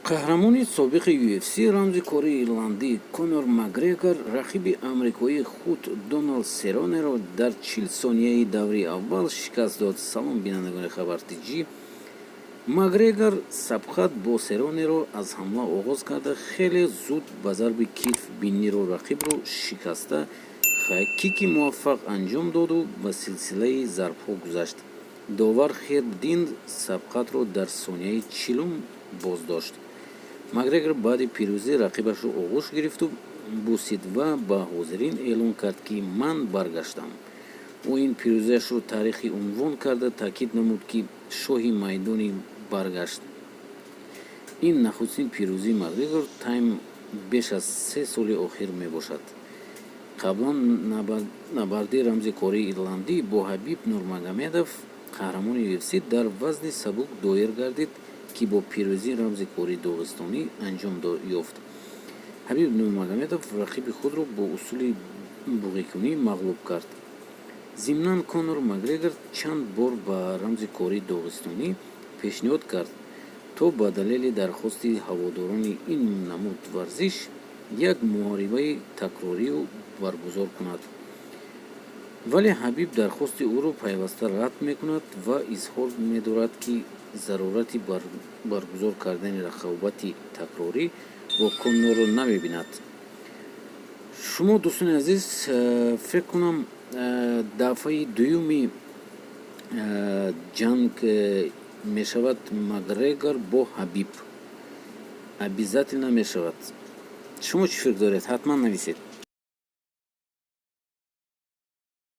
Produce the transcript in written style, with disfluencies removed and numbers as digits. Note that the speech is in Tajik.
Қаҳрамони собиқи UFC, рамзи кории ирландӣ Конор Макгрегор рақиби амрикоии худ Доналд Серонеро дар 40 сонияи даври аввал шикаст дод. Салом, бинандагони Хабар Тҷ. Макгрегор сабқат бо Серонеро аз ҳамла оғоз карда, хеле зуд ба зарби китф биниро рақибро шикаста, кики муваффақ анҷом доду ба силсилаи зарбҳо гузашт. Довар Херб Дин сабқатро дар сонияи 40-ум боздошт. Макгрегор баъди пирӯзӣ рақибашро оғӯш гирифту бусид ва ба ҳозирин эълон кард, ки ман баргаштам. Ӯ ин пирӯзиашро таърихӣ унвон карда, таъкид намуд, ки шоҳи майдони баргашт. Ин нахустин пирӯзии Макгрегор тайм беш аз 3 соли охир мебошад. Қаблан набарди рамзи кории ирландӣ бо Ҳабиб Нурмагомедов, қаҳрамони UFC дар вазни сабук, доир гардид, ки бо пирӯзии рамзи кории доғистонӣ анҷом ёфт. Ҳабиб Нурмагомедов рақиби худро бо усули буғикунӣ мағлуб кард. Зимнан, Конор Макгрегор чанд бор ба рамзи кории доғистонӣ пешниҳод кард, то ба далели дархости ҳаводорони ин намуд варзиш як муҳорибаи такрорию баргузор кунад, вале Ҳабиб дархости ӯро пайваста рад мекунад ва изҳор медорад, ки зарурати баргузор кардани рақобати такрорӣ бо Коннорро намебинад. Шумо, дӯстони азиз, фикр кунам, дафъаи дуюми ҷанг мешавад Макгрегор бо Ҳабиб, обязательно мешавад. Шумо чӣ фикр доред, ҳатман нависед.